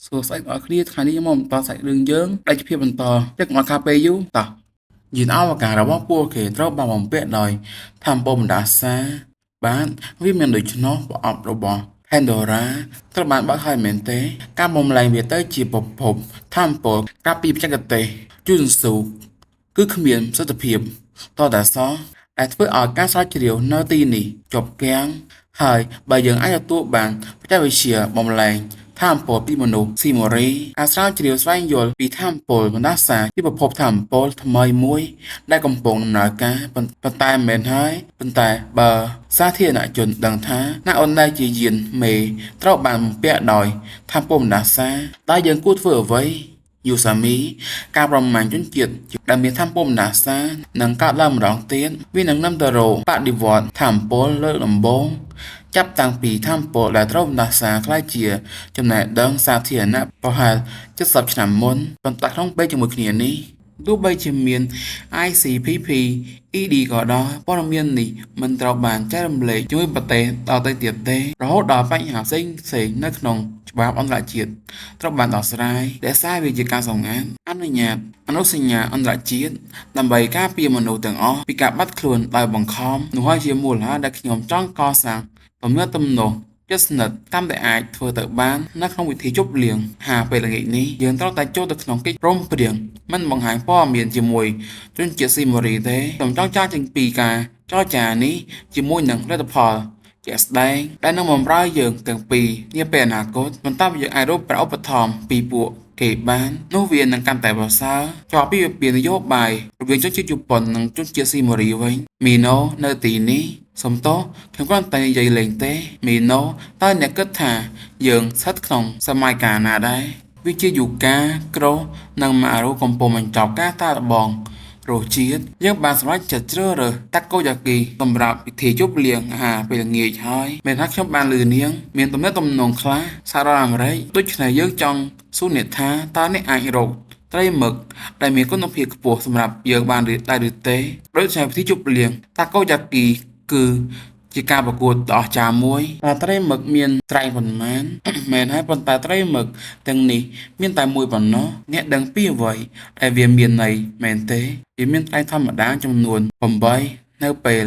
សួស្តីអ្នកគ្នាថ្ងៃនេះខ្ញុំមកបន្តសាច់រឿងយើងដាច់ភាពបន្តទឹកមកខាពេលយូរតោះយានអវកាសរបស់ពួកគេត្រូវបានបំពាក់ដោយធម្មពលបណ្ដាសាបាទវាមានដូច្នោះប្រអប់របស់ Pandora ត្រូវបានបើកហើយមែនទេការបំលែងវាទៅជាប្រភពធម្មពលកាលពីបច្ចេកទេសជូនស៊ូគឺគ្មានប្រសិទ្ធភាពតតែសោះដែលធ្វើឲ្យការស្រាវជ្រាវនៅទីនេះជាប់គាំងហើយបើយើងអាចទទួលបានបច្ចេកវិទ្យាបំលែងធម្មពលពីមនុស្សស៊ីម៉ូរីការស្រាវជ្រាវស្វែងយល់ពីធម្មពលបណ្ដាសាជាប្រភពធម្មពលថ្មីមួយដែលកំពុងដំណើរការប៉ុន្តែមិនមែនហើយប៉ុន្តែបើសាធារណជនដឹងថាណាអូនដែលជាយានមេត្រូវបានបំពាក់ដោយធម្មពលបណ្ដាសាតើយើងគួរធ្វើអ្វីយូសាមីការប្រមាញជនជាតិដែលមានធម្មពលបណ្ដាសានឹងកើតឡើងម្ដងទៀតវានឹងនាំទៅរកបដិវត្តធម្មពលលើកដំបូងចាប់តាំងពីធម្មពលដែលត្រូវបណ្ដាសាក្លាយជាចំណេះដឹងសាធារណៈប្រហែល70ឆ្នាំមុនប៉ុន្តែក្នុងពេលជាមួយគ្នានេះទោះបីជាមាន ICPP ED ក៏ដោយព័ត៌មាននេះមិនត្រូវបានចែករំលែកជាមួយប្រទេសដទៃទៀតទេរហូតដល់បញ្ហាផ្សេងៗនៅក្នុងច្បាប់អន្តរជាតិត្រូវបានដោះស្រាយដែលសារវាជាការសម្ងាត់អនុញ្ញាតអនុសញ្ញាអន្តរជាតិដើម្បីការពារមនុស្សទាំងអស់ពីការបាត់ខ្លួនដោយបង្ខំនោះហើយជាមូលហេតុដែលខ្ញុំចង់កសាងទំនាក់ទំនងជិតស្និទ្ធតាមដែលអាចធ្វើទៅបាននៅក្នុងវិធីជប់លៀងហាពេលល្ងាចនេះយើងត្រូវតែចូលទៅក្នុងកិច្ចព្រមព្រៀងមិនបង្ហាញព័ត៌មានជាមួយជនជាតិស៊ីម៉ូរីទេខ្ញុំចង់ចាកចេញពីការចរចានេះជាមួយនឹងលទ្ធផលជាក់ស្ដែងដែលនឹងបម្រើយើងទាំងពីរនាពេលអនាគតប៉ុន្តែយើងអាចរកប្រាក់ឧបត្ថម្ភពីពួកគេបាននោះវានឹងកាន់តែប្រសើរចប់ពីវិភានយោបាយរវាងជនជាតិជប៉ុននិងជនជាតិស៊ីម៉ូរីវិញមីណូនៅទីនេះសុំទោសខ្ញុំគ្រាន់តែនិយាយលេងទេមីណូតើអ្នកគិតថាយើងស្ថិតក្នុងសម័យកាលណាដែរវាជាយូកាក្រូនិងម៉ារូកំពុងបញ្ចប់ការតារបងរសជាតិយើងបានសម្រេចចិត្តជ្រើសរើសតាកូយ៉ាគីសម្រាប់ពិធីជប់លៀងអាហារពេលល្ងាចហើយមានថាខ្ញុំបានលឺនាងមានទំនាក់ទំនងខ្លះសហរដ្ឋអាមេរិកដូច្នេះយើងចង់សួរអ្នកថាតើអ្នកអាចរកត្រីមឹកដែលមានគុណភាពខ្ពស់សម្រាប់យើងបានឬដែរឬទេដូច្នេះពិធីជប់លៀងតាកូយ៉ាគីគឺជាការប្រកួតដ៏អស្ចារ្យមួយតើត្រីមឹកមានត្រែងប៉ុន្មានមែនហើយប៉ុន្តែត្រីមឹកទាំងនេះមានតែមួយប៉ុណ្ណោះអ្នកដឹងពីអ្វីដែលវាមានន័យមែនទេវាមានត្រែងធម្មតាចំនួន8នៅពេល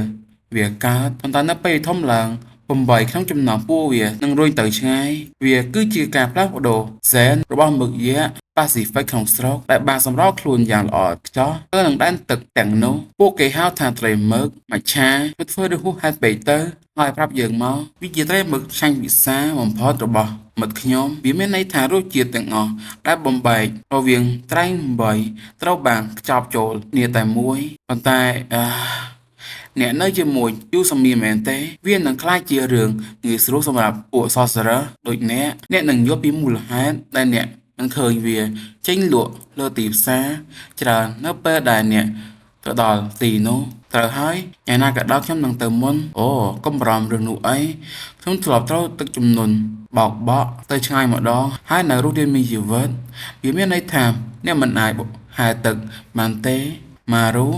វាកើតប៉ុន្តែនៅពេលធំឡើង8ក្នុងចំណោមពួកវានឹងរុញទៅឆ្ងាយវាគឺជាការផ្លាស់ប្ដូរហ្សែនរបស់មឹកយក្សប៉ាស៊ីហ្វិកក្នុងស្រុកដែលបានសម្របខ្លួនយ៉ាងល្អឥតខ្ចោះទៅនឹងដែនទឹកទាំងនោះពួកគេហៅថាត្រីមឹកមច្ឆាវាធ្វើឲ្យហួសហេតុពេកទៅហើយប្រាប់យើងមកវាជាត្រីមឹកឆ្ងាញ់ពិសាបំផុតរបស់មិត្តខ្ញុំវាមានន័យថារសជាតិទាំងអស់ដែលបំបែករវាងត្រែង8ត្រូវបានខ្ចប់ចូលគ្នាតែមួយប៉ុន្តែអឺអ្នកនៅជាមួយយូសាមីមែនទេវានឹងក្លាយជារឿងងាយស្រួលសម្រាប់ពួកសសរដូចអ្នកអ្នកនឹងយល់ពីមូលហេតុដែលអ្នកនឹងឃើញវាចេញលក់លើទីផ្សារច្រើននៅពេលដែលអ្នកទៅដល់ទីនោះត្រូវហើយយ៉ាងណាក៏ដោយខ្ញុំនឹងទៅមុនអូកុំបារម្ភរឿងនោះអីខ្ញុំធ្លាប់ត្រូវទឹកជំនន់បោកបក់ទៅឆ្ងាយម្ដងហើយនៅរស់រានមានជីវិតវាមានន័យថាអ្នកមិនអាចហែលទឹកបានទេម៉ារូ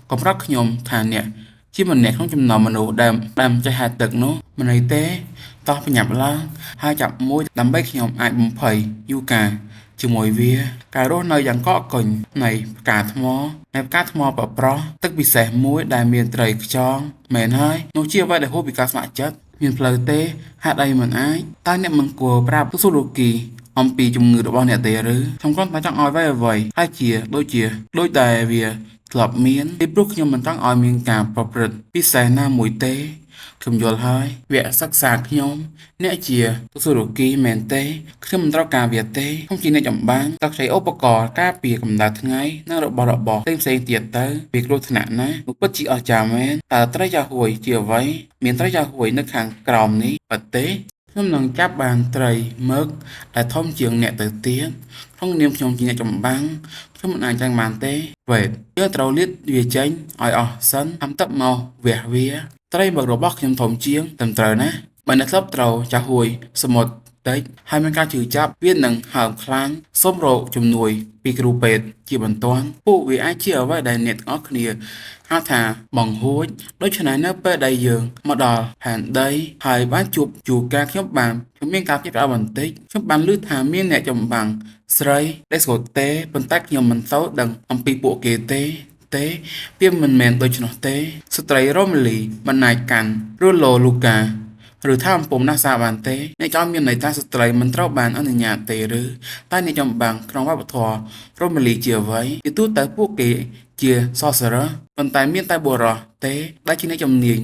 កុំប្រាប់ខ្ញុំថាអ្នកជាម្នាក់ក្នុងចំណោមមនុស្សដែលមិនចេះហែលទឹកនោះមិនអីទេតោះប្រញាប់ឡើងហើយចាប់មួយដើម្បីខ្ញុំអាចបំភ័យយូកាជាមួយវាការរស់នៅយ៉ាងកកកុញនៃផ្កាថ្មនៃផ្កាថ្មប្រប្រោះទឹកពិសេសមួយដែលមានត្រីខ្យងមែនហើយនោះជាអ្វីដែលហួសពីការស្ម័គ្រចិត្តមានផ្លូវទេហេតុអីមិនអាចតើអ្នកមិនគួរប្រាប់ស៊ូស៊ូគីអំពីជំងឺរបស់អ្នកទេឬខ្ញុំគ្រាន់តែចង់ឲ្យអ្វីៗហើយជាដូចជាដូចដែលវាធ្លាប់មានពីព្រោះខ្ញុំមិនចង់ឲ្យមានការប្រព្រឹត្តពិសេសណាមួយទេខ្ញុំយល់ហើយវគ្គសិក្សាខ្ញុំអ្នកជាស៊ូរូគីមែនទេខ្ញុំមិនត្រូវការវាទេខ្ញុំជាអ្នកចម្បាំងត្រូវខ្ចីឧបករណ៍ការពារកម្ដៅថ្ងៃនិងរបស់របរផ្សេងៗទៀតទៅវាគ្រោះថ្នាក់ណាស់នោះពិតជាអស្ចារ្យមែនតើត្រីយ៉ាហួយជាអ្វីមានត្រីយ៉ាហួយនៅខាងក្រោមនេះពិតទេខ្ញុំនឹងចាប់បានត្រីមឹកដែលធំជាងអ្នកទៅទៀតក្នុងនាមខ្ញុំជាអ្នកចម្បាំងខ្ញុំមិនអាចចាញ់បានទេវេតយើងត្រូវលាតវាចេញឲ្យអស់សិនធ្វើទឹកមកវះវាត្រីមឹករបស់ខ្ញុំធំជាងត្រឹមត្រូវណាបើអ្នកធ្លាប់ត្រូវចាស់ហួយសមុទ្រ តិចហើយមានការឈឺចាប់វានឹងហើមខ្លាំងសូមរកជំនួយពីគ្រូពេទ្យជាបន្ទាន់ពួកវាអាចជាអ្វីដែលអ្នកទាំងអស់គ្នាហៅថាបង្ហួចដូច្នេះនៅពេលដែលយើងមកដល់ផែនដីហើយបានជួបជួការខ្ញុំមានការភ្ញាក់ផ្អើលបន្តិចខ្ញុំបានឮថាមានអ្នកចម្បាំងស្រីដែលស្គាល់ទេប៉ុន្តែខ្ញុំមិនសូវដឹងអំពីពួកគេទេទេវាមិនមែនដូច្នោះទេស្ត្រីរ៉ូម៉ូលីមិនអាចកាន់ឬឡូលូកាឬថាអំពំណាសាបានទេអ្នកចង់មានន័យថាស្ត្រីមិនត្រូវបានអនុញ្ញាតទេឬតែអ្នកចម្បាំងក្នុងវប្បធម៌រ៉ូម៉ូលីជាអ្វីជាទូទៅពួកគេជាសរសរប៉ុន្តែមានតែបុរសទេដែលជាអ្នកជំនាញ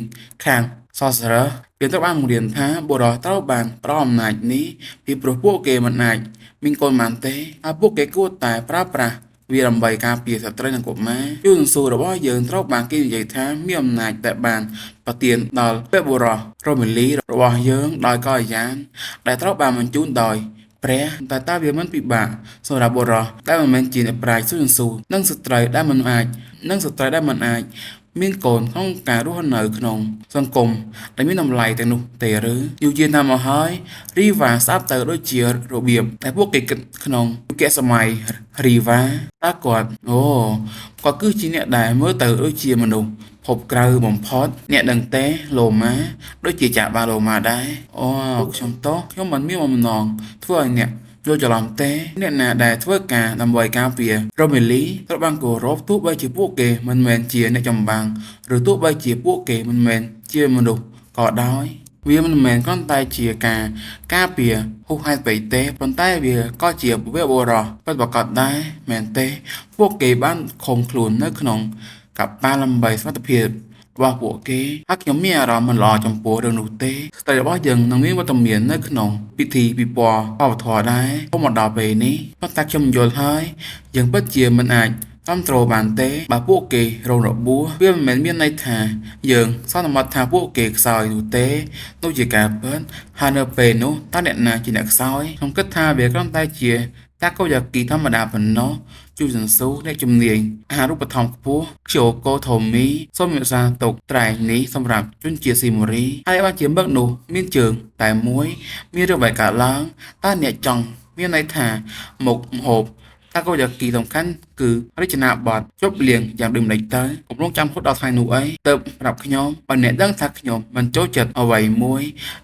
ខាងសរសរវាត្រូវបានបង្រៀនថាបុរសត្រូវបានផ្ដល់អំណាចនេះពីព្រោះពួកគេមិនអាចមានកូនបានទេហើយពួកគេគួរតែប្រើប្រាស់វាដើម្បីការពារស្ត្រីនិងកុមារយុទ្ធសាស្ត្ររបស់យើងត្រូវបានគេនិយាយថាមានអំណាចដែលបានប្រទានដល់ពលបុរសរ៉ូម៉ូលីរបស់យើងដោយកល្យានដែលត្រូវបានបញ្ជូនដោយព្រះតែតើវាមិនពិបាកសម្រាប់បុរសដែលមិនមែនជាអ្នកប្រាជ្ញស៊ូស៊ូនិងស្ត្រីដែលមិនអាចមានកូនក្នុងការរស់នៅក្នុងសង្គមដែលមានតម្លៃទាំងនោះទេឬយូរយារណាស់មកហើយរីវ៉ាស្អាប់ទៅដូចជារបៀបដែលពួកគេគិតក្នុងយុគសម័យរីវ៉ាតើគាត់អូគាត់គឺជាអ្នកដែលមើលទៅដូចជាមនុស្សភពក្រៅបំផុតអ្នកដឹងទេឡូម៉ាដូចជាចាក់បាឡូម៉ាដែរអូខ្ញុំតោះខ្ញុំមិនមានបំណងធ្វើឲ្យអ្នកយល់ច្រឡំទេអ្នកណាដែលធ្វើការដើម្បីការពាររ៉ូម៉េលីត្រូវបានគោរពទោះបីជាពួកគេមិនមែនជាអ្នកចម្បាំងឬទោះបីជាពួកគេមិនមែនជាមនុស្សក៏ដោយវាមិនមែនគ្រាន់តែជាការការពារហួសហេតុពេកទេប៉ុន្តែវាក៏ជាវីរបុរសពិតប្រាកដដែរមែនទេពួកគេបានឃុំខ្លួននៅក្នុងកប៉ាល់ដើម្បីសុវត្ថិភាពរបស់ពួកគេហើយខ្ញុំមានអារម្មណ៍មិនល្អចំពោះរឿងនោះទេស្ត្រីរបស់យើងនឹងមានវត្តមាននៅក្នុងពិធីពិព័រណ៍វប្បធម៌ដែរមកដល់ពេលនេះប៉ុន្តែខ្ញុំយល់ហើយយើងពិតជាមិនអាចគ្រប់គ្រងបានទេបើពួកគេរងរបួសវាមិនមែនមានន័យថាយើងសន្មតថាពួកគេខ្សោយនោះទេនោះជាការពិតហើយនៅពេលនោះតើអ្នកណាជាអ្នកខ្សោយខ្ញុំគិតថាវាគ្រាន់តែជាតាកូយ៉ាគីធម្មតាប៉ុណ្ណោះជួសន្ស៊ូអ្នកជំនាញអាហារូបត្ថម្ភខ្ពស់ខ្យូកូថូមីសូមរក្សាទុកត្រែងនេះសម្រាប់ជនជាតិស៊ីម៉ូរីហើយបានជាមឹកនោះមានជើងតែមួយមានរឿងបែបកើតឡើងតើអ្នកចង់មានន័យថាមុខម្ហូបតាកូយ៉ាគីសំខាន់គឺរចនាបថជប់លៀងយ៉ាងដូចម្តេចទៅកំពុងចាំហត់ដល់ថ្ងៃនោះអីទៅប្រាប់ខ្ញុំបើអ្នកដឹងថាខ្ញុំមិនចូលចិត្តអ្វីមួយ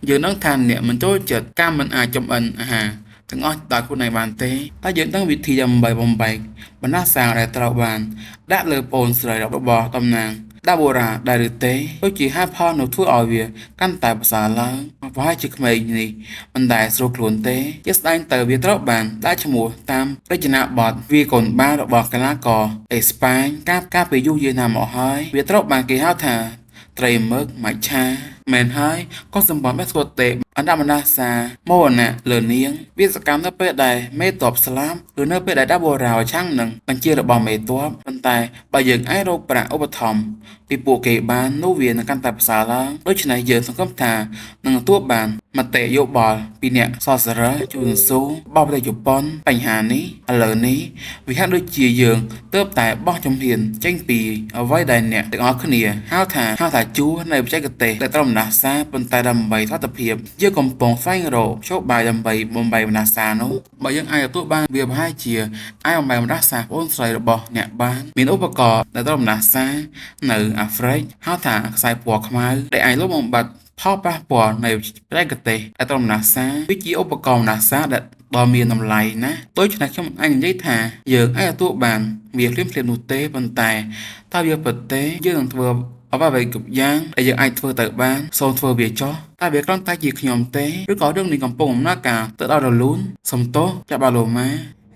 យើងដឹងថាអ្នកមិនចូលចិត្តការមិនអាចចម្អិនអាហារទាំងអស់ដោយខ្លួនឯងបានទេតែយើងដឹងវិធីដើម្បីបំបែកបណ្ដាសាដែលត្រូវបានដាក់លើប្អូនស្រីរបស់តំណាងដាបូរ៉ាដែរឬទេដូចជាហេតុផលនោះធ្វើឲ្យវាកាន់តែប្រសើរឡើងប្រហែលជាក្មេងនេះមិនដែលស្រួលខ្លួនទេជាស្ដែងទៅវាត្រូវបានដាក់ឈ្មោះតាមរចនាបថវាកូនបាល់របស់កីឡាករអេស្ប៉ាញកាលពីយូរយារណាស់មកហើយវាត្រូវបានគេហៅថាត្រីមឹកមច្ឆាមែនហើយក៏សម្បត្តិបែបស្គាល់ទេអណ្ដាបណ្ដាសាមរណៈលើនាងវាសកម្មនៅពេលដែលមេតបស្លាប់ឬនៅពេលដែលដាបូរ៉ាឆាំងនឹងបញ្ជារបស់មេតបប៉ុន្តែបើយើងអាចរកប្រាក់ឧបត្ថម្ភពីពួកគេបាននោះវានឹងកាន់តែប្រសើរឡើងដូច្នេះយើងសង្ឃឹមថានឹងទទួលបានមតិយោបល់ពីអ្នកសរសរជួនស៊ូរបស់ប្រទេសជប៉ុនបញ្ហានេះឥឡូវនេះវាហាក់ដូចជាយើងទើបតែបោះជំហានចេញពីអ្វីដែលអ្នកទាំងអស់គ្នាហៅថាជួរនៃបច្ចេកទេសដែលត្រូវបណ្ដាសាប៉ុន្តែដើម្បីសុវត្ថិភាពយើងកំពុងស្វែងរកមធ្យោបាយដើម្បីបំបែកបណ្ដាសានោះបើយើងអាចទទួលបានវាប្រហែលជាអាចបំបែកបណ្ដាសាប្អូនស្រីរបស់អ្នកបានមានឧបករណ៍ដែលត្រូវបណ្ដាសានៅអាហ្វ្រិកហៅថាខ្សែពណ៌ខ្មៅដែលអាចលុបបំបាត់ផលប៉ះពាល់នៃបច្ចេកទេសដែលត្រូវបណ្ដាសាវាជាឧបករណ៍បណ្ដាសាដែលដ៏មានតម្លៃណាស់ដូច្នេះខ្ញុំអាចនិយាយថាយើងអាចទទួលបានវាភ្លាមៗនោះទេប៉ុន្តែតើវាពិតទេយើងនឹងធ្វើអ្វីៗគ្រប់យ៉ាងដែលយើងអាចធ្វើទៅបានសូមធ្វើវាចុះតែវាគ្រាន់តែជាខ្ញុំទេឬក៏រឿងនេះកំពុងដំណើរការទៅដល់រលូនសំទោសចាបាឡូម៉ា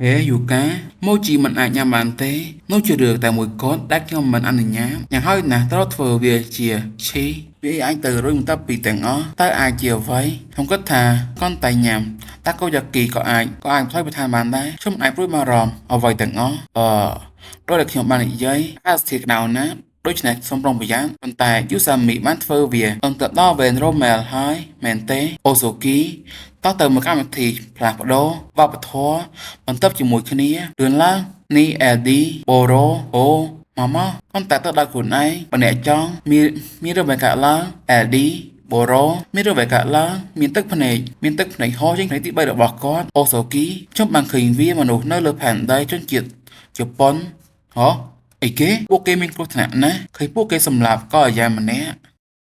ហេយូកាម៉ូជីមិនអាចញ៉ាំបានទេនោះជារឿងតែមួយគត់ដែលខ្ញុំមិនអនុញ្ញាតយ៉ាងហោចណាស់ត្រូវធ្វើវាជាឈីវាអាចទៅរុញបន្ទាប់ពីទាំងអស់តើអាចជាអ្វីខ្ញុំគិតថាគ្រាន់តែញ៉ាំតាកូយ៉ាគីក៏អាចផ្លូវប្រឋានបានដែរខ្ញុំអាចព្រួយបារម្ភអ្វីទាំងអស់ដោយដែលខ្ញុំបាននិយាយអាកាសធាតុក្តៅណាស់ដូច្នេះសូមប្រុងប្រយ័ត្នប៉ុន្តែយូសាមីបានធ្វើវាទៅដល់វេនរ៉ូមែលហើយមែនទេអូសូគីតោះទៅមកកម្មវិធីផ្លាស់ប្ដូរវប្បធម៌បន្ទាប់ជាមួយគ្នាលឿនឡើងនេះអេឌីបូរ៉ូអូមកមកគ្រាន់តែទៅដល់ខ្លួនឯងបើអ្នកចង់មានរឿងបែបកើតឡើងអេឌី បូរ៉ូមានរឿងអ្វីកើតឡើងមានទឹកភ្នែកមានទឹកភ្នែកហូរចេញភ្នែកទី3របស់គាត់អូសូគីខ្ញុំបានឃើញវាមនុស្សនៅលើផែនដីជនជាតិជប៉ុនហ៎អីគេពួកគេមានគ្រោះថ្នាក់ណាស់ឃើញពួកគេសម្លាប់ក៏អាយ៉ាម្នាក់